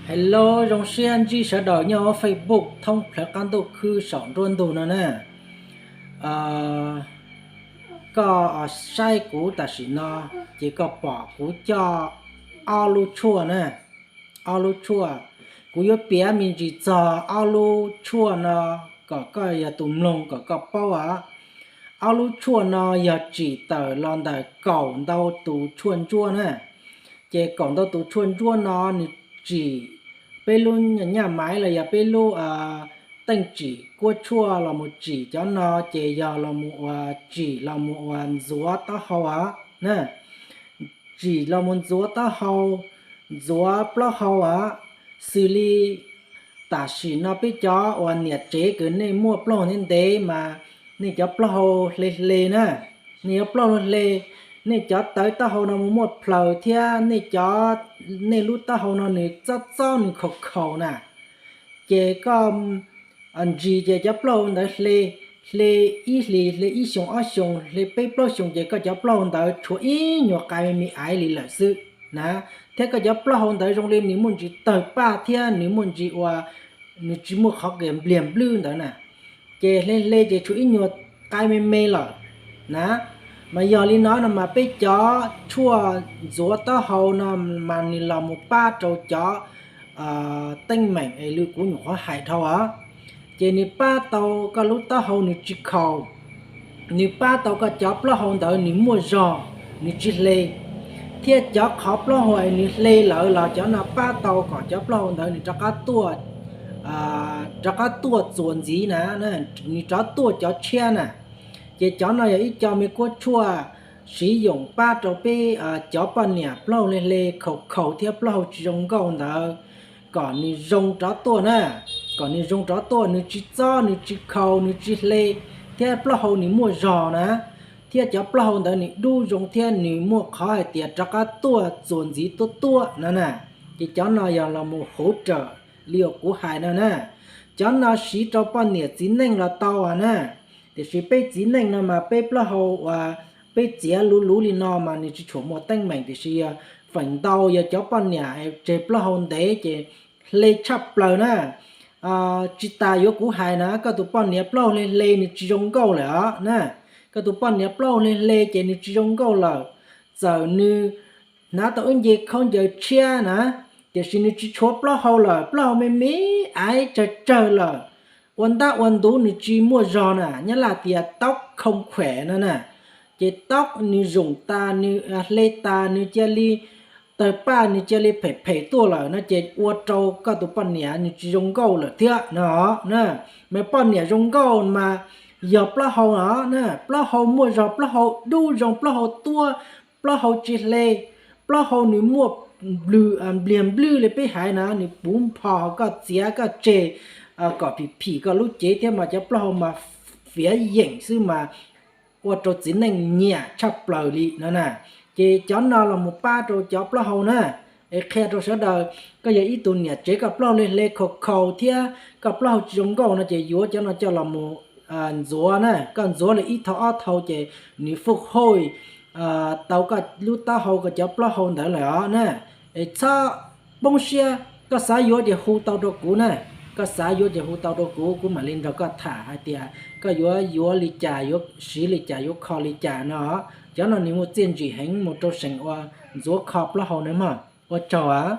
Hello, zoo siab ntsib sawv daws nyob hauv Facebook thoob plawv qab ntuj khwb saum nruab ntug no na. Koj saib kuv tam sim no ces koj pom kuv coj ob lub tshuaj na, ob lub tshuaj. Kuv yuav piav me ntsis txog ob lub tshuaj no kom koj yog tus mloog kom koj paub os. Ob lub tshuaj no yog tsim tawm los ntawm kaum ntau tus tshuaj ntsuab na. Ces kaum ntau tus tshuaj ntsuab no nws tsim peb lub nyaj maiv los yog peb lub teej tsim kuab tshuaj los mus tsim cov no ces yog los mus ua tsim los mus ua ntxuav taub hau os na. Tsim los mus ntxuav taub hau, ntxuav plaub hau os. Xws li tam sim no peb cov uas niam tsev kws nej muaj plaub hau ntev ntev mas nej cov plaub hau hle hle na, nej yuav plaub hau hle, nej cov tawv taub hau no mus muaj plaws thiab nej cov, nej lub taub hau no nws txob txob nws khaus khaus na, ces koj ntsis ces cov plaub hau ntawd hle, hle ib hlis, hle ib xyoos ob xyoos, hle peb plaub xyoos ces koj cov plaub hau ntawd tshuav ib nyuag qai me me aiv li lawm xwb na. Thiab koj cov plaub hau ntawd zoo li nws muaj ntsis tawg paj thiab nws muaj ntsis ua, nws tsis muaj qhov kws npliag nplwb ntawd na. Ces hle hle ces tshuav ib nyuag qai me me lawm na. Mas yog li no no mas peb cov tshuaj ntxuav taub hau no mas nws los mus pab rau cov teeb meem es li kuv nyuam qhuav hais dhau os. Ces nws pab tau koj lub taub hau nws tsis khaus, nws pab tau koj cov plaub hau ntawd nws muaj zog, nws tsis hle. Thiab cov qhov plaub hau es nws hle lawm los cov no pab tau kom cov plaub hau ntawd nws rov qab tuaj, rov qab tuaj txuas ntxiv na, nws rov tuaj cov tshiab na. Ces cov no yog ib co me kuab tshuaj siv yoom pab rau peb cov poj niam plaub hau hle hle khaus khaus thiab plaub hau tsis zoo nkauj ntawd kom nws zoo rov tuaj na, kom nws zoo rov tuaj, nws tsis txob, nws tsis khaus, nws tsis hle, thiab plaub hau nws muaj zog na, thiab cov plaub hau ntawd nws dub zoo thiab nws muaj qhov hais tias rov qab tuaj txuas ntxiv tuaj tuaj no na. Ces cov no yog los mus hauv rawm li uas kuv hais no na. Cov no siv rau poj niam txiv neej los tau na. Tiam sis peb txiv neej no mas peb plaub hau uas peb txiav luv luv li no mas nws tsis tshua muaj teeb meem, tiam sis yog feem ntau yog cov poj niam tseg plaub hau ntev ces hle tshaj plaws na. Tsis tas yuav kuv hais na, koj tus poj niam plaub hau hle hle nws tsis zoo nkauj lawm os na. Koj tus poj niam plaub hau hle hle ces nws tsis zoo nkauj lawm. Txawm nws hnav tau ib nce khaub ncaws tshiab na, tiam sis nws tsis tshuav plaub hau lawm, plaub hau me me aiv tsawg tsawg lawm, ua ntab ua ntuv nws tsis muaj zog na, nyab laj tias tóc không khỏe no na. Ces tóc nws zoom tas, nws hle tas, nws cia li tawg paj, nws cia li phem phem tuaj lawm no ces ua rau koj tus poj niam nws tsis zoo nkauj lawm thiab no na. Mas poj niam zoo nkauj mas yog plaub hau no na, plaub hau muaj zog, plaub hau dub zoo, plaub hau tuab, plaub hau tsis hle, plaub hau nws muaj npliag nplwj li peb hais na, nws puv npho, koj txiav koj tseg kom phim phim koj lub cev thiab mas cov plaub hau mas fiav yeem xwb mas ua rau txiv neej nyiam tshaj plaws li no na. Ces cov no los mus pab rau cov plaub hau na. Es qhia rau sawv daws, koj yog ib tug niam tsev koj plaub hau hle hle khaus khaus thiab koj plaub hau tsis zoo nkauj no ces yuav cov no coj los mus ntxuav na, koj ntxuav li ib thau ob thau ces nws fuj hauj tau koj lub taub hau, koj cov plaub hau ntawd lawm os na. Es txhob poob siab, koj xav yuav ces hu tau rau kuv na, koj xav yuav ces hu tau rau kuv, kuv mam li nrog koj tham hais tias koj yuav yuav li cas, yuav siv li cas, yuav kho li cas no. Cov no nws muaj txiaj ntsig heev mus rau seem ua ntxuav kho plaub hau na mog. Ua tsaug.